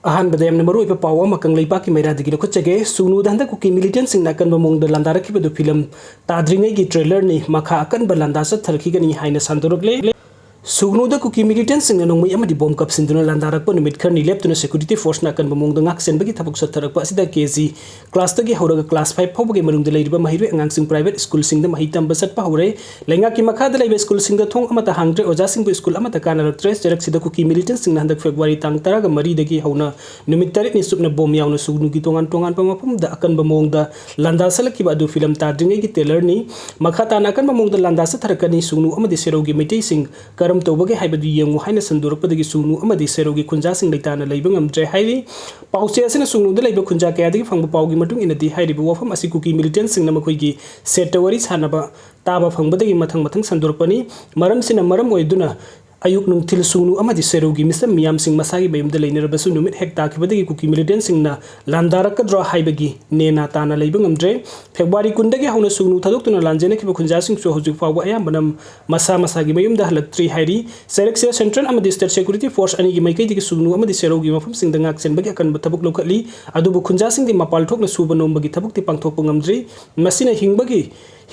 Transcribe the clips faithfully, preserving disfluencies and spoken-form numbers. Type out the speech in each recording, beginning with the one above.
ꯑꯍꯥꯟꯕꯗ ꯌꯥꯝꯅ ꯃꯔꯨꯑꯣꯏꯕ ꯄꯥꯎ ꯑꯃ ꯀꯪꯂꯩꯄꯥꯛꯀꯤ ꯃꯩꯔꯥꯗꯒꯤ ꯂꯧꯈꯠꯆꯒꯦ꯫ ꯁꯨꯒꯅꯨꯗ ꯍꯟꯗꯛ ꯀꯨꯀꯤ militantꯁꯤꯡꯅ ꯑꯀꯟꯕ ꯃꯑꯣꯡꯗ ꯂꯥꯟꯗꯥꯔꯛꯈꯤꯕꯗꯨ ꯐꯤꯂꯝ ꯇꯥꯗ꯭ꯔꯤꯉꯩꯒꯤ trailerꯅꯤ, ꯃꯈꯥ ꯑꯀꯟꯕ ꯂꯥꯟꯗꯥ ꯆꯠꯊꯔꯛꯈꯤꯒꯅꯤ ꯍꯥꯏꯅ ꯁꯟꯗꯣꯔꯛꯂꯦ꯫ ꯁꯨꯒꯅꯨꯗ ꯀꯨꯀꯤ militantꯁꯤꯡꯅ ꯅꯣꯡꯃꯩ ꯑꯃꯗꯤ bomb ꯀꯥꯞꯁꯤꯟꯗꯨꯅ ꯂꯥꯟꯗꯥꯔꯛꯄ ꯅꯨꯃꯤꯠ ꯈꯔꯅꯤ ꯂꯦꯞꯇꯨꯅ security forceꯅ ꯑꯀꯟꯕ ꯃꯑꯣꯡꯗ ꯉꯥꯛꯁꯦꯟꯕꯒꯤ ꯊꯕꯛ ꯆꯠꯊꯔꯛꯄ ꯑꯁꯤꯗ KG classꯇꯒꯤ ꯍꯧꯔꯒ class five ꯐꯥꯎꯕꯒꯤ ꯃꯅꯨꯡꯗ ꯂꯩꯔꯤꯕ ꯃꯍꯩꯔꯣꯏ ꯑꯉꯥꯡꯁꯤꯡ private schoolꯁꯤꯡꯗ ꯃꯍꯩ ꯇꯝꯕ ꯆꯠꯄ ꯍꯧꯔꯦ꯫ ꯂꯩꯉꯥꯛꯀꯤ ꯃꯈꯥꯗ ꯂꯩꯕ schoolꯁꯤꯡꯗ ꯊꯣꯡ ꯑꯃꯠꯇ ꯍꯥꯡꯗ꯭ꯔꯦ, ꯑꯣꯖꯥꯁꯤꯡꯕꯨ school ꯑꯃꯠꯇ ꯀꯥꯅꯔꯛꯇ꯭ꯔꯦ꯫ ꯆꯩꯔꯛꯁꯤꯗ ꯀꯨꯀꯤ militantꯁꯤꯡꯅ ꯍꯟꯗꯛ February ꯇꯥꯡ ꯇꯔꯥꯒ ꯃꯔꯤꯗꯒꯤ ꯍꯧꯅ ꯅꯨꯃꯤꯠ ꯇꯔꯦꯠꯅꯤ ꯆꯨꯞꯅ bomb ꯌꯥꯎꯅ ꯁꯨꯒꯅꯨꯒꯤ ꯇꯣꯉꯥꯟ ꯇꯣꯉꯥꯟꯕ ꯃꯐꯝꯗ ꯑꯀꯟꯕ ꯃꯑꯣꯡꯗ ꯂꯥꯟꯗꯥ ꯆꯠꯂꯛꯈꯤꯕ ꯑꯗꯨ ꯐꯤꯂꯝ ꯇꯥꯗ꯭ꯔꯤꯉꯩꯒꯤ trailerꯅꯤ꯫ ꯃꯈꯥ ꯇꯥꯅ ꯑꯀꯟꯕ ꯃꯑꯣꯡꯗ ꯂꯥꯟꯗꯥ ꯆꯠꯊꯔꯛꯀꯅꯤ꯫ ꯁꯨꯒꯅꯨ ꯑꯃꯗꯤ ꯁꯦꯔꯧꯒꯤ ꯃꯩꯇꯩꯁꯤꯡ ꯀꯔꯝ ꯇꯧꯕꯒꯦ ꯍꯥꯏꯕꯗꯨ ꯌꯦꯡꯉꯨ ꯍꯥꯏꯅ ꯁꯟꯗꯣꯔꯛꯄꯗꯒꯤ ꯁꯨꯒꯅꯨ ꯑꯃꯗꯤ ꯁꯦꯔꯧꯒꯤ ꯈꯨꯟꯖꯥꯁꯤꯡ ꯂꯩꯇꯥꯅ ꯂꯩꯕ ꯉꯝꯗ꯭ꯔꯦ ꯍꯥꯏꯔꯤ꯫ ꯄꯥꯎꯆꯦ ꯑꯁꯤꯅ ꯁꯨꯒꯅꯨꯗ ꯂꯩꯕ ꯈꯨꯟꯖꯥ ꯀꯌꯥꯗꯒꯤ ꯐꯪꯕ ꯄꯥꯎꯒꯤ ꯃꯇꯨꯡ ꯏꯟꯅꯗꯤ, ꯍꯥꯏꯔꯤꯕ ꯋꯥꯐꯝ ꯑꯁꯤ ꯀꯨꯀꯤ militantꯁꯤꯡꯅ ꯃꯈꯣꯏꯒꯤ setꯇ ꯋꯥꯔꯤ ꯁꯥꯟꯅꯕ ꯇꯥꯕ ꯐꯪꯕꯗꯒꯤ ꯃꯊꯪ ꯃꯊꯪ ꯁꯟꯗꯣꯔꯛꯄꯅꯤ꯫ ꯃꯔꯝꯁꯤꯅ ꯃꯔꯝ ꯑꯣꯏꯗꯨꯅ ꯑꯌꯨꯛ ꯅꯨꯡꯊꯤꯜ ꯁꯨꯒꯅꯨ ꯑꯃꯗꯤ ꯁꯦꯔꯧꯒꯤ ꯃꯤꯆꯝ ꯃꯤꯌꯥꯝꯁꯤꯡ ꯃꯁꯥꯒꯤ ꯃꯌꯨꯝꯗ ꯂꯩꯅꯔꯕꯁꯨ, ꯅꯨꯃꯤꯠ ꯍꯦꯛ ꯇꯥꯈꯤꯕꯗꯒꯤ ꯀꯨꯀꯤ militantꯁꯤꯡꯅ ꯂꯥꯟꯗꯥꯔꯛꯀꯗ꯭ꯔꯥ ꯍꯥꯏꯕꯒꯤ ꯅꯦꯅꯥ ꯇꯥꯅ ꯂꯩꯕ ꯉꯝꯗ꯭ꯔꯦ꯫ February ꯀꯨꯟꯗꯒꯤ ꯍꯧꯅ ꯁꯨꯒꯅꯨ ꯊꯥꯗꯣꯛꯇꯨꯅ ꯂꯥꯟꯖꯦꯟꯅꯈꯤꯕ ꯈꯨꯟꯖꯥꯁꯤꯡꯁꯨ ꯍꯧꯖꯤꯛ ꯐꯥꯎꯕ ꯑꯌꯥꯝꯕꯅ ꯃꯁꯥ ꯃꯁꯥꯒꯤ ꯃꯌꯨꯝꯗ ꯍꯜꯂꯛꯇ꯭ꯔꯤ ꯍꯥꯏꯔꯤ꯫ ꯆꯩꯔꯛꯁꯤꯗ central ꯑꯃꯗꯤ state security force ꯑꯅꯤꯒꯤ ꯃꯥꯏꯀꯩꯗꯒꯤ ꯁꯨꯒꯅꯨ ꯑꯃꯗꯤ ꯁꯦꯔꯧꯒꯤ ꯃꯐꯝꯁꯤꯡꯗ ꯉꯥꯛꯁꯦꯟꯕꯒꯤ ꯑꯀꯟꯕ ꯊꯕꯛ ꯂꯧꯈꯠꯂꯤ꯫ ꯑꯗꯨꯕꯨ ꯈꯨꯟꯖꯥꯁꯤꯡꯗꯤ ꯃꯄꯥꯜ ꯊꯣꯛꯅ ꯁꯨꯕ ꯅꯣꯝꯕꯒꯤ ꯊꯕꯛꯇꯤ ꯄꯥꯡꯊꯣꯛꯄ ꯉꯝꯗ꯭ꯔꯤ꯫ ꯃꯁꯤꯅ ꯍꯤꯡꯕꯒꯤ,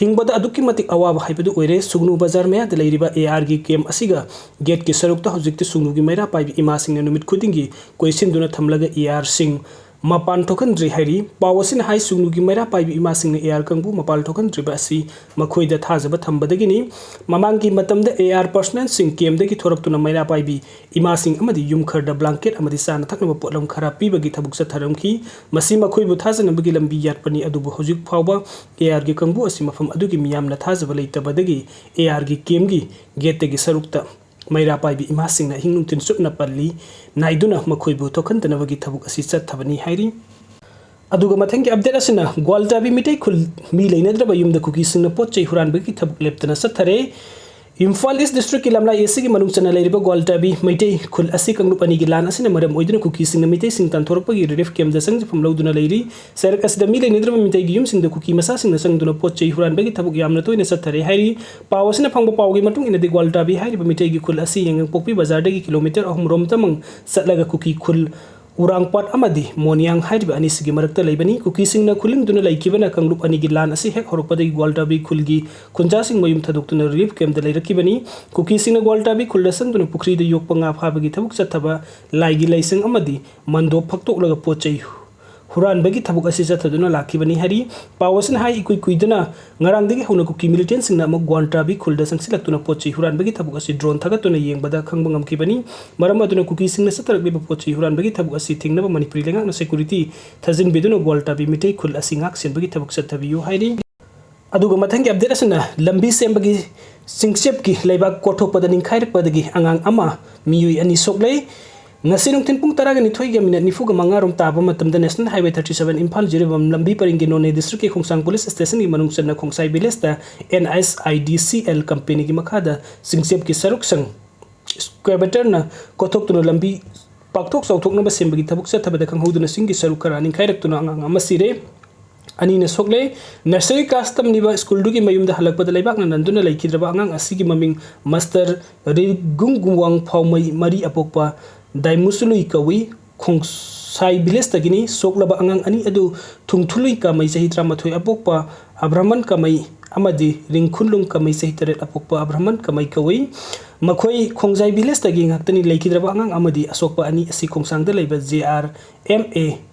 ꯍꯤꯡꯕꯗ ꯑꯗꯨꯛꯀꯤ ꯃꯇꯤꯛ ꯑꯋꯥꯕ ꯍꯥꯏꯕꯗꯨ ꯑꯣꯏꯔꯦ꯫ ꯁꯨꯒꯅꯨ ꯕꯖꯥꯔ ꯃꯌꯥꯗ ꯂꯩꯔꯤꯕ ARꯒꯤ camp ꯑꯁꯤꯒ gateꯀꯤ ꯁꯔꯨꯛꯇ ꯍꯧꯖꯤꯛꯇꯤ ꯁꯨꯒꯅꯨꯒꯤ ꯃꯩꯔꯥ ꯄꯥꯏꯕꯤ ꯏꯃꯥꯁꯤꯡꯅ ꯅꯨꯃꯤꯠ ꯈꯨꯗꯤꯡꯒꯤ ꯀꯣꯏꯁꯤꯟꯗꯨꯅ ꯊꯝꯂꯒ ARꯁꯤꯡ ꯃꯄꯥꯟ ꯊꯣꯛꯍꯟꯗ꯭ꯔꯤ ꯍꯥꯏꯔꯤ꯫ ꯄꯥꯎ ꯑꯁꯤꯅ ꯍꯥꯏ, ꯁꯨꯒꯅꯨꯒꯤ ꯃꯩꯔꯥ ꯄꯥꯏꯕꯤ ꯏꯃꯥꯁꯤꯡꯅ AR ꯀꯥꯡꯕꯨ ꯃꯄꯥꯟ ꯊꯣꯛꯍꯟꯗ꯭ꯔꯤꯕ ꯑꯁꯤ ꯃꯈꯣꯏꯗ ꯊꯥꯖꯕ ꯊꯝꯕꯗꯒꯤꯅꯤ꯫ ꯃꯃꯥꯡꯒꯤ ꯃꯇꯝꯗ AR personnelꯁꯤꯡ campꯗꯒꯤ ꯊꯣꯔꯛꯇꯨꯅ ꯃꯩꯔꯥ ꯄꯥꯏꯕꯤ ꯏꯃꯥꯁꯤꯡ ꯑꯃꯗꯤ ꯌꯨꯝ ꯈꯔꯗ blanket ꯑꯃꯗꯤ ꯆꯥꯅ ꯊꯛꯅꯕ ꯄꯣꯠꯂꯝ ꯈꯔ ꯄꯤꯕꯒꯤ ꯊꯕꯛ ꯆꯠꯊꯔꯝꯈꯤ꯫ ꯃꯁꯤ ꯃꯈꯣꯏꯕꯨ ꯊꯥꯖꯅꯕꯒꯤ ꯂꯝꯕꯤ ꯌꯥꯠꯄꯅꯤ, ꯑꯗꯨꯕꯨ ꯍꯧꯖꯤꯛ ꯐꯥꯎꯕ ARꯒꯤ ꯀꯥꯡꯕꯨ ꯑꯁꯤ ꯃꯐꯝ ꯑꯗꯨꯒꯤ ꯃꯤꯌꯥꯝꯅ ꯊꯥꯖꯕ ꯂꯩꯇꯕꯗꯒꯤ ARꯒꯤ campꯀꯤ gateꯇꯒꯤ ꯁꯔꯨꯛꯇ ꯃꯩꯔꯥ ꯄꯥꯏꯕꯤ ꯏꯃꯥꯁꯤꯡꯅ ꯑꯍꯤꯡ ꯅꯨꯡꯊꯤꯜ ꯆꯨꯞꯅ ꯄꯜꯂꯤ ꯅꯥꯏꯗꯨꯅ ꯃꯈꯣꯏꯕꯨ ꯊꯣꯛꯍꯟꯗꯅꯕꯒꯤ ꯊꯕꯛ ꯑꯁꯤ ꯆꯠꯊꯕꯅꯤ ꯍꯥꯏꯔꯤ꯫ ꯑꯗꯨꯒ ꯃꯊꯪꯒꯤ update ꯑꯁꯤꯅ ꯒ꯭ꯋꯥꯜꯇꯥꯕꯤ ꯃꯤꯇꯩ ꯈꯨꯜ ꯃꯤ ꯂꯩꯅꯗ꯭ꯔꯕ ꯌꯨꯝꯗ ꯀꯨꯀꯤꯁꯤꯡꯅ ꯄꯣꯠ ꯆꯩ ꯍꯨꯔꯥꯟꯕꯒꯤ ꯊꯕꯛ ꯂꯦꯞꯇꯅ ꯆꯠꯊꯔꯦ꯫ ꯏꯝꯐꯥꯜ East Districtꯀꯤ ꯂꯝꯂꯥꯏ ACꯒꯤ ꯃꯅꯨꯡ ꯆꯟꯅ ꯂꯩꯔꯤꯕ ꯒ꯭ꯋꯥꯜꯇꯥꯕꯤ ꯃꯩꯇꯩ ꯈꯨꯜ ꯑꯁꯤ ꯀꯥꯡꯂꯨꯞ ꯑꯅꯤꯒꯤ ꯂꯥꯟ ꯑꯁꯤꯅ ꯃꯔꯝ ꯑꯣꯏꯗꯨꯅ ꯀꯨꯀꯤꯁꯤꯡꯅ ꯃꯤꯇꯩꯁꯤꯡ ꯇꯥꯟꯊꯣꯔꯛꯄꯒꯤ relief campꯇ ꯆꯪꯖꯐꯝ ꯂꯧꯗꯨꯅ ꯂꯩꯔꯤ꯫ ꯆꯩꯔꯛ ꯑꯁꯤꯗ ꯃꯤ ꯂꯩꯅꯗ꯭ꯔꯕ ꯃꯤꯇꯩꯒꯤ ꯌꯨꯝꯁꯤꯡꯗ ꯀꯨꯀꯤ ꯃꯆꯥꯁꯤꯡꯅ ꯆꯪꯗꯨꯅ ꯄꯣꯠ ꯆꯩ ꯍꯨꯔꯥꯟꯕꯒꯤ ꯊꯕꯛ ꯌꯥꯝꯅ ꯇꯣꯏꯅ ꯆꯠꯊꯔꯦ ꯍꯥꯏꯔꯤ꯫ ꯄꯥꯎ ꯑꯁꯤꯅ ꯐꯪꯕ ꯄꯥꯎꯒꯤ ꯃꯇꯨꯡ ꯏꯟꯅꯗꯤ, ꯒ꯭ꯋꯥꯜꯇꯥꯕꯤ ꯍꯥꯏꯔꯤꯕ ꯃꯤꯇꯩꯒꯤ ꯈꯨꯜ ꯑꯁꯤ ꯌꯥꯏꯉꯪꯄꯣꯛꯄꯤ ꯕꯖꯥꯔꯗꯒꯤ kilometre ꯑꯍꯨꯝ ꯔꯣꯝꯇꯃꯪ ꯆꯠꯂꯒ ꯀꯨꯀꯤ ꯈꯨꯜ ꯎꯔꯥꯡꯄꯥꯠ ꯑꯃꯗꯤ ꯃꯣꯅꯤꯌꯥꯡ ꯍꯥꯏꯔꯤꯕ ꯑꯅꯤꯁꯤꯒꯤ ꯃꯔꯛꯇ ꯂꯩꯕꯅꯤ꯫ ꯀꯨꯀꯤꯁꯤꯡꯅ ꯈꯨꯂꯤꯡꯗꯨꯅ ꯂꯩꯈꯤꯕꯅ ꯀꯥꯡꯂꯨꯞ ꯑꯅꯤꯒꯤ ꯂꯥꯟ ꯑꯁꯤ ꯍꯦꯛ ꯍꯧꯔꯛꯄꯗꯒꯤ ꯒ꯭ꯋꯥꯜꯇꯥꯕꯤ ꯈꯨꯜꯒꯤ ꯈꯨꯟꯖꯥꯁꯤꯡ ꯃꯌꯨꯝ ꯊꯥꯗꯣꯛꯇꯨꯅ relief camp ꯇ ꯂꯩꯔꯛꯈꯤꯕꯅꯤ꯫ ꯀꯨꯀꯤꯁꯤꯡꯅ ꯒ꯭ꯋꯥꯜꯇꯥꯕꯤ ꯈꯨꯜꯗ ꯆꯪꯗꯨꯅ ꯄꯨꯈ꯭ꯔꯤꯗ ꯌꯣꯛꯄ ꯉꯥ ꯐꯥꯕꯒꯤ ꯊꯕꯛ ꯆꯠꯊꯕ, ꯂꯥꯏꯒꯤ ꯂꯥꯏꯁꯪ ꯑꯃꯗꯤ ꯃꯟꯗꯣꯞ ꯐꯛꯇꯣꯛꯂꯒ ꯄꯣꯠ ꯆꯩ ꯍꯨꯔꯥꯟꯕꯒꯤ ꯊꯕꯛ ꯑꯁꯤ ꯆꯠꯊꯗꯨꯅ ꯂꯥꯛꯈꯤꯕꯅꯤ ꯍꯥꯏꯔꯤ꯫ ꯄꯥꯎ ꯑꯁꯤꯅ ꯍꯥꯏ, ꯏꯀꯨꯏ ꯀꯨꯏꯗꯅ ꯉꯔꯥꯡꯗꯒꯤ ꯍꯧꯅ ꯀꯨꯀꯤ militant ꯁꯤꯡꯅ ꯑꯃꯨꯛ ꯒ꯭ꯋꯥꯟꯇꯥꯕꯤ ꯈꯨꯜꯗ ꯆꯪꯁꯤꯜꯂꯛꯇꯨꯅ ꯄꯣꯠ ꯆꯩ ꯍꯨꯔꯥꯟꯕꯒꯤ ꯊꯕꯛ ꯑꯁꯤ drone ꯊꯥꯒꯠꯇꯨꯅ ꯌꯦꯡꯕꯗ ꯈꯪꯕ ꯉꯝꯈꯤꯕꯅꯤ꯫ ꯃꯔꯝ ꯑꯗꯨꯅ ꯀꯨꯀꯤꯁꯤꯡꯅ ꯆꯠꯊꯔꯛꯂꯤꯕ ꯄꯣꯠ ꯆꯩ ꯍꯨꯔꯥꯟꯕꯒꯤ ꯊꯕꯛ ꯑꯁꯤ ꯊꯤꯡꯅꯕ ꯃꯅꯤꯄꯨꯔꯤ ꯂꯩꯉꯥꯛꯅ security ꯊꯥꯖꯤꯟꯕꯤꯗꯨꯅ ꯒ꯭ꯋꯥꯜꯇꯥꯕꯤ ꯃꯤꯇꯩ ꯈꯨꯜ ꯑꯁꯤ ꯉꯥꯛ ꯁꯦꯟꯕꯒꯤ ꯊꯕꯛ ꯆꯠꯊꯕꯤꯌꯨ ꯍꯥꯏꯔꯤ꯫ ꯑꯗꯨꯒ ꯃꯊꯪꯒꯤ update ꯑꯁꯤꯅ ꯂꯝꯕꯤ ꯁꯦꯝꯕꯒꯤ ꯆꯤꯡꯆꯦꯞꯀꯤ ꯂꯩꯕꯥꯛ ꯀꯣꯊꯣꯛꯄꯗ ꯅꯤꯡꯈꯥꯏꯔꯛꯄꯗꯒꯤ ꯑꯉꯥꯡ ꯑꯃ, ꯃꯤꯑꯣꯏ ꯑꯅꯤ ꯁꯣꯛꯂꯦ꯫ ꯉꯁꯤ ꯅꯨꯡꯊꯤꯜ ꯄꯨꯡ ꯇꯔꯥꯒ ꯅꯤꯊꯣꯏꯒ minute ꯅꯤꯐꯨꯒ ꯃꯉꯥꯔꯣꯝ ꯇꯥꯕ ꯃꯇꯝꯗ National Highway thirty seven Imphal Jiribam ꯂꯝꯕꯤ ꯄꯔꯤꯡꯒꯤ ꯅꯣꯅꯦ district ꯀꯤ ꯈꯣꯡꯁꯥꯡ police station ꯒꯤ ꯃꯅꯨꯡ ꯆꯟꯅ ꯈꯣꯡꯁꯥꯏ village ꯇ N S I D C L company ꯒꯤ ꯃꯈꯥꯗ ꯆꯤꯡꯆꯦꯞꯀꯤ ꯁꯔꯨꯛꯁꯪ excavator ꯅ ꯀꯣꯊꯣꯛꯇꯨꯅ ꯂꯝꯕꯤ ꯄꯥꯛꯊꯣꯛ ꯆꯥꯎꯊꯣꯛꯅꯕ ꯁꯦꯝꯕꯒꯤ ꯊꯕꯛ ꯆꯠꯊꯕꯗ ꯈꯪꯍꯧꯗꯅ ꯆꯤꯡꯒꯤ ꯁꯔꯨꯛ ꯈꯔ ꯅꯤꯡꯈꯥꯏꯔꯛꯇꯨꯅ ꯑꯉꯥꯡ ꯑꯃ ꯁꯤꯔꯦ꯫ ꯑꯅꯤꯅ ꯁꯣꯛꯂꯦ꯫ Nursery class ꯇꯝꯂꯤꯕ school ꯗꯨꯒꯤ ꯃꯌꯨꯝꯗ ꯍꯜꯂꯛꯄꯗ ꯂꯩꯕꯥꯛꯅ ꯅꯟꯗꯨꯅ ꯂꯩꯈꯤꯗ꯭ꯔꯕ ꯑꯉꯥꯡ ꯑꯁꯤꯒꯤ ꯃꯃꯤꯡ Master ꯔꯤꯒꯨꯡꯒꯨꯋꯥꯡ ꯐꯥꯎꯃꯩ ꯃꯔꯤ ꯑꯄꯣꯛꯄ ꯗꯥꯏꯃꯨꯁꯨꯂꯨꯏ ꯀꯧꯏ꯫ ꯈꯣꯡꯁꯥꯏ village ꯇꯒꯤꯅꯤ꯫ ꯁꯣꯛꯂꯕ ꯑꯉꯥꯡ ꯑꯅꯤ ꯑꯗꯨ ꯊꯨꯡꯊꯨꯂꯨꯏ ꯀꯥꯃꯩ ꯆꯍꯤ ꯇꯔꯥꯃꯥꯊꯣꯏ ꯑꯄꯣꯛꯄ ꯑꯕ꯭ꯔꯍꯃꯟ ꯀꯥꯃꯩ ꯑꯃꯗꯤ ꯔꯤꯡꯈꯨꯟꯂꯨꯡ ꯀꯥꯃꯩ ꯆꯍꯤ ꯇꯔꯦꯠ ꯑꯄꯣꯛꯄ ꯑꯕ꯭ꯔꯍꯃꯟ ꯀꯥꯃꯩ ꯀꯧꯏ꯫ ꯃꯈꯣꯏ ꯈꯣꯡꯖꯥꯏ village ꯇꯒꯤ ꯉꯥꯛꯇꯅꯤ꯫ ꯂꯩꯈꯤꯗ꯭ꯔꯕ ꯑꯉꯥꯡ ꯑꯃꯗꯤ ꯑꯁꯣꯛꯄ ꯑꯅꯤ ꯑꯁꯤ ꯈꯣꯡꯁꯥꯡꯗ ꯂꯩꯕ J R M A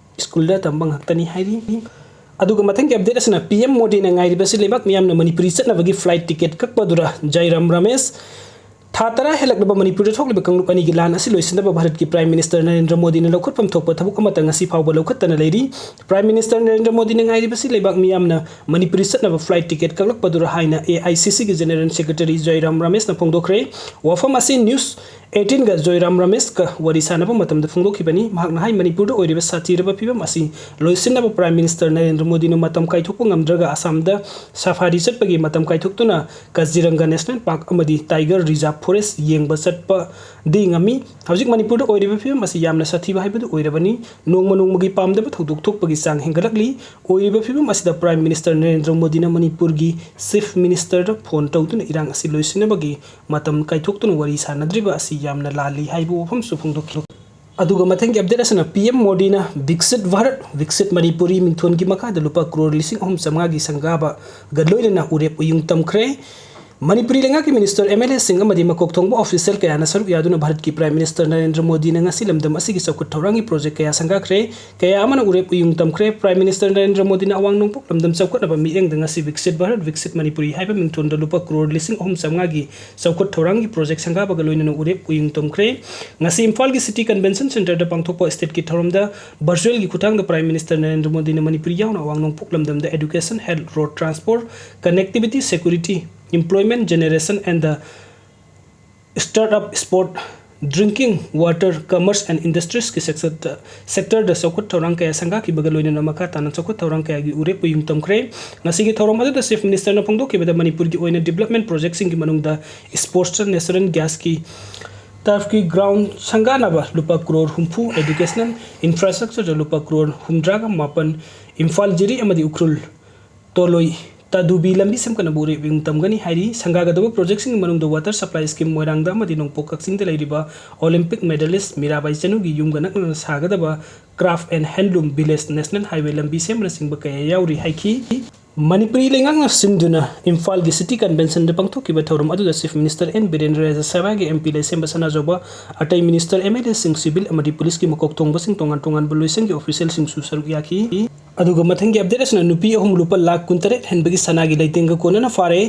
school ꯗ ꯇꯝꯕ ꯉꯥꯛꯇꯅꯤ ꯍꯥꯏꯔꯤ꯫ ꯑꯗꯨꯒ ꯃꯊꯪꯒꯤ update ꯑꯁꯤꯅ P M ꯃꯣꯗꯤꯅ ꯉꯥꯏꯔꯤꯕꯁꯤ ꯂꯩꯕꯥꯛ ꯃꯤꯌꯥꯝꯅ ꯃꯅꯤꯄꯨꯔꯤ ꯆꯠꯅꯕꯒꯤ flight ticket ꯀꯛꯄꯗꯨꯔ? ꯖꯥꯏꯔꯥꯝ ꯔꯥꯃꯦꯁ꯫ ꯊꯥ ꯇꯔꯥ ꯍꯦꯜꯂꯛꯂꯕ ꯃꯅꯤꯄꯨꯔꯗ ꯊꯣꯛꯂꯤꯕ ꯀꯥꯡꯂꯨꯞ ꯑꯅꯤꯒꯤ ꯂꯥꯟ ꯑꯁꯤ ꯂꯣꯏꯁꯤꯟꯅꯕ ꯚꯥꯔꯠꯀꯤ Prime Minister ꯅꯔꯦꯟꯗ꯭ꯔ ꯃꯣꯗꯤꯅ ꯂꯧꯈꯠꯐꯝ ꯊꯣꯛꯄ ꯊꯕꯛ ꯑꯃꯠꯇ ꯉꯁꯤ ꯐꯥꯎꯕ ꯂꯧꯈꯠꯇꯅ ꯂꯩꯔꯤ꯫ Prime Minister ꯅꯔꯦꯟꯗ꯭ꯔ ꯃꯣꯗꯤꯅ ꯉꯥꯏꯔꯤꯕꯁꯤ ꯂꯩꯕꯥꯛ ꯃꯤꯌꯥꯝꯅ ꯃꯅꯤꯄꯨꯔꯤ ꯆꯠꯅꯕ flight ticket ꯀꯛꯂꯛꯄꯗꯨꯔ ꯍꯥꯏꯅ A I C C ꯒꯤ General Secretary ꯖꯣꯏꯔꯥꯝ ꯔꯥꯃꯦꯁꯅ ꯐꯣꯡꯗꯣꯛꯈ꯭ꯔꯦ꯫ ꯋꯥꯐꯝ ꯑꯁꯤ News eighteen ꯒ ꯖꯣꯏꯔꯥꯝ ꯔꯥꯃꯦꯁꯀ ꯋꯥꯔꯤ ꯁꯥꯟꯅꯕ ꯃꯇꯝꯗ ꯐꯣꯡꯗꯣꯛꯈꯤꯕꯅꯤ꯫ ꯃꯍꯥꯛꯅ ꯍꯥꯏ, ꯃꯅꯤꯄꯨꯔꯗ ꯑꯣꯏꯔꯤꯕ ꯁꯥꯊꯤꯔꯕ ꯐꯤꯕꯝ ꯑꯁꯤ ꯂꯣꯏꯁꯤꯟꯅꯕ Prime Minister ꯅꯔꯦꯟꯗ꯭ꯔ ꯃꯣꯗꯤꯅ ꯃꯇꯝ ꯀꯥꯏꯊꯣꯛꯄ ꯉꯝꯗ꯭ꯔꯒ ꯑꯁꯥꯝꯗ safari ꯆꯠꯄꯒꯤ ꯃꯇꯝ ꯀꯥꯏꯊꯣꯛꯇꯨꯅ ꯀꯥꯖꯤꯔꯪꯒ National Park ꯑꯃꯗꯤ Tiger Reserve Forest ꯌꯦꯡꯕ ꯆꯠꯄꯗꯤ ꯉꯝꯃꯤ꯫ ꯍꯧꯖꯤꯛ ꯃꯅꯤꯄꯨꯔꯗ ꯑꯣꯏꯔꯤꯕ ꯐꯤꯕꯝ ꯑꯁꯤ ꯌꯥꯝꯅ ꯁꯥꯊꯤꯕ ꯍꯥꯏꯕꯗꯨ ꯑꯣꯏꯔꯕꯅꯤ꯫ ꯅꯣꯡꯃ ꯅꯣꯡꯃꯒꯤ ꯄꯥꯝꯗꯕ ꯊꯧꯗꯣꯛ ꯊꯣꯛꯄꯒꯤ ꯆꯥꯡ ꯍꯦꯟꯒꯠꯂꯛꯂꯤ꯫ ꯑꯣꯏꯔꯤꯕ ꯐꯤꯕꯝ ꯑꯁꯤꯗ Prime Minister ꯅꯔꯦꯟꯗ꯭ꯔ ꯃꯣꯗꯤꯅ ꯃꯅꯤꯄꯨꯔꯒꯤ Chief Minister ꯗ phone ꯇꯧꯗꯨꯅ ꯏꯔꯥꯡ ꯑꯁꯤ ꯂꯣꯏꯁꯤꯟꯅꯕꯒꯤ ꯃꯇꯝ ꯀꯥꯏꯊꯣꯛꯇꯨꯅ ꯋꯥꯔꯤ ꯁꯥꯅꯗ꯭ꯔꯤꯕ ꯑꯁꯤ ꯌꯥꯝꯅ ꯂꯥꯜꯂꯤ ꯍꯥꯏꯕ ꯋꯥꯐꯝꯁꯨ ꯐꯣꯡꯗꯣꯛꯈꯤ꯫ ꯑꯗꯨꯒ ꯃꯊꯪꯒꯤ ꯑꯞꯗꯦꯠ ꯑꯁꯤꯅ ꯄꯤ ꯑꯦꯝ ꯃꯣꯗꯤꯅ ꯕꯤꯛꯁꯤꯠ ꯚꯥꯔꯠ, ꯕꯤꯛꯁꯤꯠ ꯃꯅꯤꯄꯨꯔꯤ ꯃꯤꯡꯊꯣꯟꯒꯤ ꯃꯈꯥꯗ ꯂꯨꯄꯥ ꯀ꯭ꯔꯣꯔ ꯂꯤꯁꯤꯡ ꯑꯍꯨꯝ ꯆꯥꯝꯃꯉꯥꯒꯤ ꯁꯪꯒꯥꯕꯒ ꯂꯣꯏꯅꯅ ꯎꯔꯦꯞ ꯎꯌꯨꯡ ꯇꯝꯈ꯭ꯔꯦ꯫ ꯃꯅꯤꯄꯨꯔꯤ ꯂꯩꯉꯥꯛꯀꯤ ꯃꯤꯅꯤꯁꯇꯔ, ꯑꯦꯝ ꯑꯦꯜ ꯑꯦꯁꯤꯡ ꯑꯃꯗꯤ ꯃꯀꯣꯛ ꯊꯣꯡꯕ ꯑꯣꯐꯤꯁꯤꯌꯦꯜ ꯀꯌꯥꯅ ꯁꯔꯨꯛ ꯌꯥꯗꯨꯅ ꯚꯥꯔꯠꯀꯤ ꯄ꯭ꯔꯥꯏꯝ ꯃꯤꯅꯤꯁꯇꯔ ꯅꯔꯦꯟꯗ꯭ꯔ ꯃꯣꯗꯤꯅ ꯉꯁꯤ ꯂꯝꯗꯝ ꯑꯁꯤꯒꯤ ꯆꯥꯎꯈꯠ ꯊꯧꯔꯥꯡꯒꯤ ꯄ꯭ꯔꯣꯖꯦꯛ ꯀꯌꯥ ꯁꯪꯒꯥꯈ꯭ꯔꯦ꯫ ꯀꯌꯥ ꯑꯃꯅ ꯎꯔꯦꯞ ꯎꯌꯨꯡ ꯇꯝꯈ꯭ꯔꯦ꯫ ꯄ꯭ꯔꯥꯏꯝ ꯃꯤꯅꯤꯁꯇꯔ ꯅꯔꯦꯟꯗ꯭ꯔ ꯃꯣꯗꯤꯅ ꯑꯋꯥꯡ ꯅꯣꯡꯄꯣꯛ ꯂꯝꯗꯝ ꯆꯥꯎꯈꯠꯅꯕ ꯃꯤꯠꯌꯦꯡꯗ ꯉꯁꯤ ꯕꯤꯛꯁꯤꯠ ꯚꯥꯔꯠ, ꯕꯤꯛꯁꯤꯠ ꯃꯅꯤꯄꯨꯔꯤ ꯍꯥꯏꯕ ꯃꯤꯡꯊꯣꯟꯗ ꯂꯨꯄꯥ ꯀ꯭ꯔꯣꯔ ꯂꯤꯁꯤꯡ ꯑꯍꯨꯝ ꯆꯥꯝꯃꯉꯥꯒꯤ ꯆꯥꯎꯈꯠ ꯊꯧꯔꯥꯡꯒꯤ ꯄ꯭ꯔꯣꯖꯦꯛ ꯁꯪꯒꯥꯕꯒ ꯂꯣꯏꯅꯅ ꯎꯔꯦꯞ ꯎꯌꯨꯡ ꯇꯝꯈ꯭ꯔꯦ꯫ ꯉꯁꯤ ꯏꯝꯐꯥꯜꯒꯤ ꯁꯤꯇꯤ ꯀꯟꯚꯦꯟꯁꯟ ꯁꯦꯟꯇꯔꯗ ꯄꯥꯡꯊꯣꯛꯄ ꯁ꯭ꯇꯦꯠꯀꯤ ꯊꯧꯔꯝꯗ ꯚꯔꯆꯨꯑꯦꯜꯒꯤ ꯈꯨꯠꯊꯥꯡꯗ ꯄ꯭ꯔꯥꯏꯝ ꯃꯤꯅꯤꯁꯇꯔ ꯅꯔꯦꯟꯗ꯭ꯔ ꯃꯣꯗꯤꯅ ꯃꯅꯤꯄꯨꯔ ꯌꯥꯎꯅ ꯑꯋꯥꯡ ꯅꯣꯡꯄꯣꯛ ꯂꯝꯗꯝꯗ education, health, road transport, connectivity, security, employment generation and the startup, sport, drinking water, commerce and industriesꯀꯤ sectorꯗ, sectorꯗ ꯆꯥꯎꯈꯠ ꯊꯧꯔꯥꯡ ꯀꯌꯥ ꯁꯪꯒꯥꯈꯤꯕꯒ ꯂꯣꯏꯅꯅ ꯃꯈꯥ ꯇꯥꯅ ꯆꯥꯎꯈꯠ ꯊꯧꯔꯥꯡ ꯀꯌꯥꯒꯤ ꯎꯔꯦꯞ ꯎꯌꯨꯡ ꯇꯝꯈ꯭ꯔꯦ꯫ ꯉꯁꯤꯒꯤ ꯊꯧꯔꯝ ꯑꯗꯨꯗ ꯆꯤꯐ ꯃꯤꯅꯤꯁꯇꯔꯅ ꯐꯣꯡꯗꯣꯛꯈꯤꯕꯗ ꯃꯅꯤꯄꯨꯔꯒꯤ ꯑꯣꯏꯅ ꯗꯤꯕ꯭ꯂꯞꯃꯦꯟ ꯄ꯭ꯔꯣꯖꯦꯛꯁꯤꯡꯒꯤ ꯃꯅꯨꯡꯗ ꯁ꯭ꯄꯣꯔꯠꯁꯇ natural grassꯀꯤ turfꯀꯤ ground ꯁꯪꯒꯥꯅꯕ ꯂꯨꯄꯥ ꯀ꯭ꯔꯣꯔ ꯍꯨꯝꯐꯨ, educational infrastructureꯗ ꯂꯨꯄꯥ ꯀ꯭ꯔꯣꯔ ꯍꯨꯝꯗ꯭ꯔꯥꯒ ꯃꯥꯄꯟ, ꯏꯝꯐꯥꯜ ꯖꯤꯔꯤ ꯑꯃꯗꯤ ꯎꯈ꯭ꯔꯨꯜ ꯇꯣꯂꯣꯏ ꯇꯥꯗꯨꯕꯤ ꯂꯝꯕꯤ ꯁꯦꯝꯒꯠꯅꯕ ꯎꯔꯦꯞ ꯎꯌꯨꯡ ꯇꯝꯒꯅꯤ ꯍꯥꯏꯔꯤ꯫ ꯁꯪꯒꯥꯒꯗꯕ ꯄ꯭ꯔꯣꯖꯦꯛꯁꯤꯡꯒꯤ ꯃꯅꯨꯡꯗ water supply scheme ꯃꯣꯏꯔꯥꯡꯗ ꯑꯃꯗꯤ ꯅꯣꯡꯄꯣꯛ ꯀꯛꯆꯤꯡꯗ ꯂꯩꯔꯤꯕ Olympic medalist ꯃꯤꯔꯥꯕꯥꯏ ꯆꯅꯨꯒꯤ ꯌꯨꯝꯒ ꯅꯛꯅꯅ ꯁꯥꯒꯗꯕ craft and handloom village, national highway ꯂꯝꯕꯤ ꯁꯦꯝꯕꯅꯆꯤꯡꯕ ꯀꯌꯥ ꯌꯥꯎꯔꯤ ꯍꯥꯏꯈꯤ꯫ ꯃꯅꯤꯄꯨꯔꯤ ꯂꯩꯉꯥꯛꯅ ꯁꯤꯟꯗꯨꯅ ꯏꯝꯐꯥꯜꯒꯤ ꯁꯤꯇꯤ ꯀꯟꯚꯦꯟꯁꯟꯗ ꯄꯥꯡꯊꯣꯛꯈꯤꯕ ꯊꯧꯔꯝ ꯑꯗꯨꯗ ꯆꯤꯐ ꯃꯤꯅꯤꯁꯇꯔ ꯑꯦꯟ ꯕꯤꯔꯦꯟ, ꯔꯥꯖ꯭ꯌ ꯁꯚꯥꯒꯤ ꯑꯦꯝ ꯄꯤ ꯂꯩꯁꯦꯝꯕ ꯁꯅꯥꯖꯥꯎꯕ, ꯑꯇꯩ ꯃꯤꯅꯤꯁꯇꯔ, ꯑꯦꯝ ꯑꯦꯜ ꯑꯦꯁꯤꯡ, ꯁꯤꯚꯤꯜ ꯑꯃꯗꯤ ꯄꯨꯂꯤꯁꯀꯤ ꯃꯀꯣꯛ ꯊꯣꯡꯕꯁꯤꯡ, ꯇꯣꯉꯥꯟ ꯇꯣꯉꯥꯟꯕ ꯂꯣꯏꯁꯪꯒꯤ ꯑꯣꯐꯤꯁꯤꯌꯦꯜꯁꯤꯡꯁꯨ ꯁꯔꯨꯛ ꯌꯥꯈꯤ꯫ ꯑꯗꯨꯒ ꯃꯊꯪꯒꯤ ꯑꯞꯗꯦꯠ ꯑꯁꯤꯅ ꯅꯨꯄꯤ ꯑꯍꯨꯝ ꯂꯨꯄꯥ ꯂꯥꯈ ꯀꯨꯟꯇꯔꯦꯠ ꯍꯦꯟꯕꯒꯤ ꯁꯅꯥꯒꯤ ꯂꯩꯇꯦꯡꯒ ꯀꯣꯟꯅꯅ ꯐꯥꯔꯦ꯫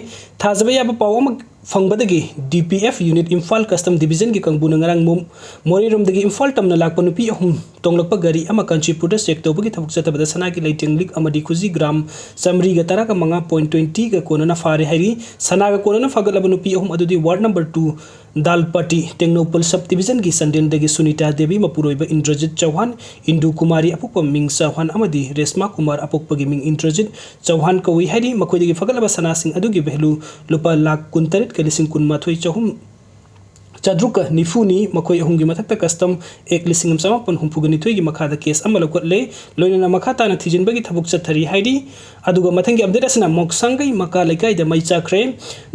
ꯊꯥꯖꯕ ꯌꯥꯕ ꯄꯥꯎ ꯑꯃ ꯐꯪꯕꯗꯒꯤ D P F unit Imphal custom ꯗꯤꯕꯤꯖꯟꯒꯤ ꯀꯥꯡꯕꯨꯅ ꯉꯔꯥꯡ ꯃꯣ-, ꯃꯣꯔꯦꯔꯣꯝꯗꯒꯤ ꯏꯝꯐꯥꯜ ꯇꯝꯅ ꯂꯥꯛꯄ ꯅꯨꯄꯤ ꯑꯍꯨꯝ ꯇꯣꯡꯂꯛꯄ ꯒꯥꯔꯤ ꯑꯃ ꯀꯥꯟꯆꯤꯄꯨꯔꯗ ꯆꯦꯛ ꯇꯧꯕꯒꯤ ꯊꯕꯛ ꯆꯠꯊꯕꯗ ꯁꯅꯥꯒꯤ ꯂꯩꯇꯦꯡ ꯂꯤꯛ ꯑꯃꯗꯤ ꯈꯨꯖꯤ ꯒ꯭ꯔꯥꯝ ꯆꯥꯃꯔꯤꯒ ꯇꯔꯥꯒ ꯃꯉꯥ point twentyꯒ ꯀꯣꯟꯅꯅ ꯐꯥꯔꯦ ꯍꯥꯏꯔꯤ꯫ ꯁꯅꯥꯒ ꯀꯣꯟꯅꯅ ꯐꯥꯒꯠꯂꯕ ꯅꯨꯄꯤ ꯑꯍꯨꯝ ꯑꯗꯨꯗꯤ ward number two Dalpati Tengnoupal sub divisionꯒꯤ ꯆꯥꯟꯗꯦꯜꯗꯒꯤ ꯁꯨꯅꯤꯇꯥ ꯗꯦꯕꯤ, ꯃꯄꯨꯔꯣꯏꯕ ꯏꯟꯗ꯭ꯔꯖꯤꯠ ꯆꯧꯍꯥꯟ, ꯏꯟꯗꯨ ꯀꯨꯃꯥꯔꯤ ꯑꯄꯣꯛꯄ ꯃꯤꯡ ꯆꯧꯍꯥꯟ ꯑꯃꯗꯤ ꯔꯦꯁꯃꯥ ꯀꯨꯃꯥꯔ ꯑꯄꯣꯛꯄꯒꯤ ꯃꯤꯡ ꯏꯟꯗ꯭ꯔꯖꯤꯠ ꯆꯧꯍꯥꯟ ꯀꯧꯏ ꯍꯥꯏꯔꯤ꯫ ꯃꯈꯣꯏꯗꯒꯤ ꯐꯒꯠꯂꯕ ꯁꯅꯥꯁꯤꯡ ꯑꯗꯨꯒꯤ value ꯂꯨꯄꯥ ꯂꯥꯈ ꯀꯨꯟꯇꯔꯦꯠꯀ ꯂꯤꯁꯤꯡ ꯀꯨꯟꯃꯥꯊꯣꯏ ꯆꯍꯨꯝ ꯆꯥꯇ꯭ꯔꯨꯛꯀ ꯅꯤꯐꯨꯅꯤ꯫ ꯃꯈꯣꯏ ꯑꯍꯨꯝꯒꯤ ꯃꯊꯛꯇ custom act ꯂꯤꯁꯤꯡ ꯑꯃ ꯆꯃꯥꯄꯟ ꯍꯨꯝꯐꯨꯒ ꯅꯤꯊꯣꯏꯒꯤ ꯃꯈꯥꯗ case ꯑꯃ ꯂꯧꯈꯠꯂꯦ꯫ ꯂꯣꯏꯅꯅ ꯃꯈꯥ ꯇꯥꯅ ꯊꯤꯖꯤꯟꯕꯒꯤ ꯊꯕꯛ ꯆꯠꯊꯔꯤ ꯍꯥꯏꯔꯤ꯫ ꯑꯗꯨꯒ ꯃꯊꯪꯒꯤ update ꯑꯁꯤꯅ ꯃꯣꯡꯁꯥꯡꯒꯩ ꯃꯀꯥ ꯂꯩꯀꯥꯏꯗ ꯃꯩ ꯆꯥꯛꯈ꯭ꯔꯦ꯫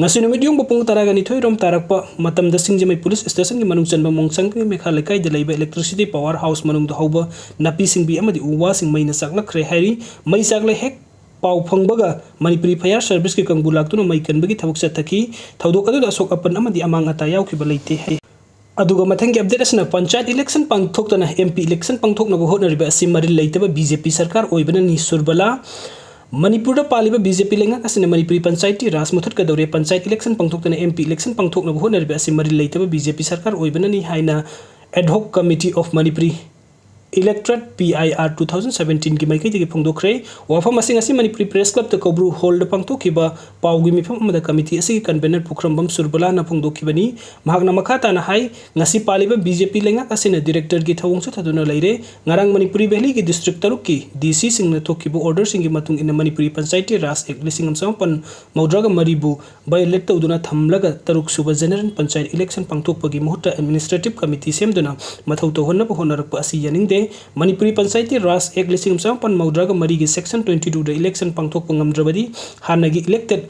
ꯉꯁꯤ ꯅꯨꯃꯤꯠ ꯌꯨꯡꯕ ꯄꯨꯡ ꯇꯔꯥꯒ ꯅꯤꯊꯣꯏ ꯔꯣꯝ ꯇꯥꯔꯛꯄ ꯃꯇꯝꯗ ꯁꯤꯡꯖꯃꯩ police station ꯒꯤ ꯃꯅꯨꯡ ꯆꯟꯕ ꯃꯣꯡꯁꯥꯡꯒꯩ ꯃꯀꯥ ꯂꯩꯀꯥꯏꯗ ꯂꯩꯕ electricity power house ꯃꯅꯨꯡꯗ ꯍꯧꯕ ꯅꯥꯄꯤ ꯁꯤꯡꯕꯤ ꯑꯃꯗꯤ ꯎ ꯋꯥꯁꯤꯡ ꯃꯩꯅ ꯆꯥꯛꯂꯛꯈ꯭ꯔꯦ ꯍꯥꯏꯔꯤ꯫ ꯃꯩ ꯆꯥꯛꯂꯦ ꯍꯦꯛ ꯄꯥꯎ ꯐꯪꯕꯒ ꯃꯅꯤꯄꯨꯔꯤ fire service ꯀꯤ ꯀꯥꯡꯕꯨ ꯂꯥꯛꯇꯨꯅ ꯃꯩ ꯀꯟꯕꯒꯤ ꯊꯕꯛ ꯆꯠꯊꯈꯤ꯫ ꯊꯧꯗꯣꯛ ꯑꯗꯨꯗ ꯑꯁꯣꯛ ꯑꯄꯟ ꯑꯃꯗꯤ ꯑꯃꯥꯡ ꯑꯇꯥ ꯌꯥꯎꯈꯤꯕ ꯂꯩꯇꯦ ꯍꯥꯏ꯫ ꯑꯗꯨꯒ ꯃꯊꯪꯒꯤ update ꯑꯁꯤꯅ panchayat election ꯄꯥꯡꯊꯣꯛꯇꯅ M P election ꯄꯥꯡꯊꯣꯛꯅꯕ ꯍꯣꯠꯅꯔꯤꯕ ꯑꯁꯤ ꯃꯔꯤꯜ ꯂꯩꯇꯕ B J P ꯁꯔꯀꯥꯔ ꯑꯣꯏꯕꯅꯅꯤ꯫ ꯁꯨꯔꯕꯂꯥ꯫ ꯃꯅꯤꯄꯨꯔꯗ ꯄꯥꯜꯂꯤꯕ B J P ꯂꯩꯉꯥꯛ ꯑꯁꯤꯅ ꯃꯅꯤꯄꯨꯔꯤ ꯄꯟꯆꯥꯌꯇꯤ ꯔꯥꯖ ꯃꯨꯊꯠꯀꯗꯧꯔꯦ, panchayat election ꯄꯥꯡꯊꯣꯛꯇꯅ M P election ꯄꯥꯡꯊꯣꯛꯅꯕ ꯍꯣꯠꯅꯔꯤꯕ ꯑꯁꯤ ꯃꯔꯤꯜ ꯂꯩꯇꯕ B J P ꯁꯔꯀꯥꯔ ꯑꯣꯏꯕꯅꯅꯤ ꯍꯥꯏꯅ Ad Hoc Committee of Manipuri Electorate P I R two thousand seventeen ꯒꯤ ꯃꯥꯏꯀꯩꯗꯒꯤ ꯐꯣꯡꯗꯣꯛꯈ꯭ꯔꯦ꯫ ꯋꯥꯐꯝ ꯑꯁꯤ ꯉꯁꯤ ꯃꯅꯤꯄꯨꯔꯤ Press Club ꯇ ꯀꯧꯕ꯭ꯔꯨ hall ꯗ ꯄꯥꯡꯊꯣꯛꯈꯤꯕ ꯄꯥꯎꯒꯤ ꯃꯤꯐꯝ ꯑꯃꯗ committee ꯑꯁꯤꯒꯤ convener ꯄꯨꯈ꯭ꯔꯝꯕꯝ ꯁꯨꯔꯕꯂꯥꯅ ꯐꯣꯡꯗꯣꯛꯈꯤꯕꯅꯤ꯫ ꯃꯍꯥꯛꯅ ꯃꯈꯥ ꯇꯥꯅ ꯍꯥꯏ, ꯉꯁꯤ ꯄꯥꯜꯂꯤꯕ B J P ꯂꯩꯉꯥꯛ ꯑꯁꯤꯅ director ꯒꯤ ꯊꯧꯑꯣꯡ ꯆꯠꯊꯗꯨꯅ ꯂꯩꯔꯦ꯫ ꯉꯔꯥꯡ ꯃꯅꯤꯄꯨꯔꯤ valley ꯒꯤ district ꯇꯔꯨꯛꯀꯤ D C ꯁꯤꯡꯅ ꯊꯣꯛꯈꯤꯕ order ꯁꯤꯡꯒꯤ ꯃꯇꯨꯡ ꯏꯟꯅ ꯃꯅꯤꯄꯨꯔꯤ ꯄꯟꯆꯥꯌꯇꯤ ꯔꯥꯖ act ꯂꯤꯁꯤꯡ ꯑꯃ ꯆꯃꯥꯄꯟ ꯃꯧꯗ꯭ꯔꯥꯒ ꯃꯔꯤꯕꯨ violate ꯇꯧꯗꯨꯅ ꯊꯝꯂꯒ ꯇꯔꯨꯛ ꯁꯨꯕ general ꯄꯟꯆꯥꯌꯠ election ꯄꯥꯡꯊꯣꯛꯄꯒꯤ ꯃꯍꯨꯠꯇ administrative committee ꯁꯦꯝꯗꯨꯅ ꯃꯊꯧ ꯇꯧꯍꯟꯅꯕ ꯍꯣꯠꯅꯔꯛꯄ ꯑꯁꯤ ꯌꯥꯅꯤꯡꯗꯦ꯫ ꯃꯅꯤꯄꯨꯔꯤ ꯄꯟꯆꯥꯌꯇꯤ ꯔꯥꯖ act ꯂꯤꯁꯤꯡ ꯑꯃ ꯆꯃꯥꯄꯟ ꯃꯧꯗ꯭ꯔꯥꯒ ꯃꯔꯤꯒꯤ section twenty two ꯗ election ꯄꯥꯡꯊꯣꯛꯄ ꯉꯝꯗ꯭ꯔꯕꯗꯤ ꯍꯥꯟꯅꯒꯤ elected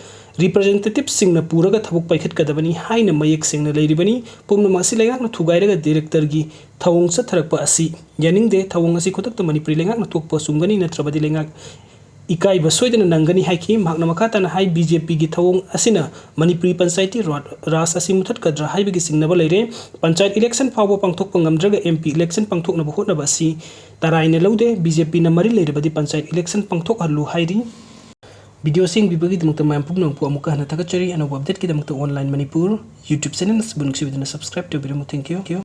representative ꯁꯤꯡꯅ ꯄꯨꯔꯒ ꯊꯕꯛ ꯄꯥꯏꯈꯠꯀꯗꯕꯅꯤ ꯍꯥꯏꯅ ꯃꯌꯦꯛ ꯁꯦꯡꯅ ꯂꯩꯔꯤꯕꯅꯤ꯫ ꯄꯨꯝꯅꯃꯛ ꯑꯁꯤ ꯂꯩꯉꯥꯛꯅ ꯊꯨꯒꯥꯏꯔꯒ director ꯒꯤ ꯊꯧꯑꯣꯡ ꯆꯠꯊꯔꯛꯄ ꯑꯁꯤ ꯌꯥꯅꯤꯡꯗꯦ꯫ ꯊꯧꯑꯣꯡ ꯑꯁꯤ ꯈꯨꯗꯛꯇ ꯃꯅꯤꯄꯨꯔꯤ ꯂꯩꯉꯥꯛꯅ ꯊꯣꯛꯄ ꯆꯨꯝꯒꯅꯤ, ꯅꯠꯇ꯭ꯔꯕꯗꯤ ꯂꯩꯉꯥꯛ ꯏꯀꯥꯏꯕ ꯁꯣꯏꯗꯅ ꯅꯪꯒꯅꯤ ꯍꯥꯏꯈꯤ꯫ ꯃꯍꯥꯛꯅ ꯃꯈꯥ ꯇꯥꯅ ꯍꯥꯏ, B J P ꯒꯤ ꯊꯧꯑꯣꯡ ꯑꯁꯤꯅ ꯃꯅꯤꯄꯨꯔꯤ ꯄꯟꯆꯥꯌꯇꯤ ꯔꯥ-, ꯔꯥꯖ ꯑꯁꯤ ꯃꯨꯊꯠꯀꯗ꯭ꯔꯥ ꯍꯥꯏꯕꯒꯤ ꯆꯤꯡꯅꯕ ꯂꯩꯔꯦ꯫ ꯄꯟꯆꯥꯌꯠ election ꯐꯥꯎꯕ ꯄꯥꯡꯊꯣꯛꯄ ꯉꯝꯗ꯭ꯔꯒ M P election ꯄꯥꯡꯊꯣꯛꯅꯕ ꯍꯣꯠꯅꯕ ꯑꯁꯤ ꯇꯔꯥꯏꯅ ꯂꯧꯗꯦ꯫ B J P ꯅ ꯃꯔꯤ ꯂꯩꯔꯕꯗꯤ ꯄꯟꯆꯥꯌꯠ election ꯄꯥꯡꯊꯣꯛꯍꯜꯂꯨ ꯍꯥꯏꯔꯤ꯫ Video ꯑꯁꯤ ꯌꯦꯡꯕꯤꯕꯒꯤꯗꯃꯛꯇ ꯃꯌꯥꯝ ꯄꯨꯝꯅꯃꯛꯄꯨ ꯑꯃꯨꯛꯀ ꯍꯟꯅ ꯊꯥꯒꯠꯆꯔꯤ꯫ ꯑꯅꯧꯕ update ꯀꯤꯗꯃꯛꯇ Online Manipur YouTube channel ꯑꯁꯤꯕꯨ ꯅꯨꯡꯁꯤꯕꯤꯗꯨꯅ subscribe ꯇꯧꯕꯤꯔꯝꯃꯨ꯫ Thank you꯫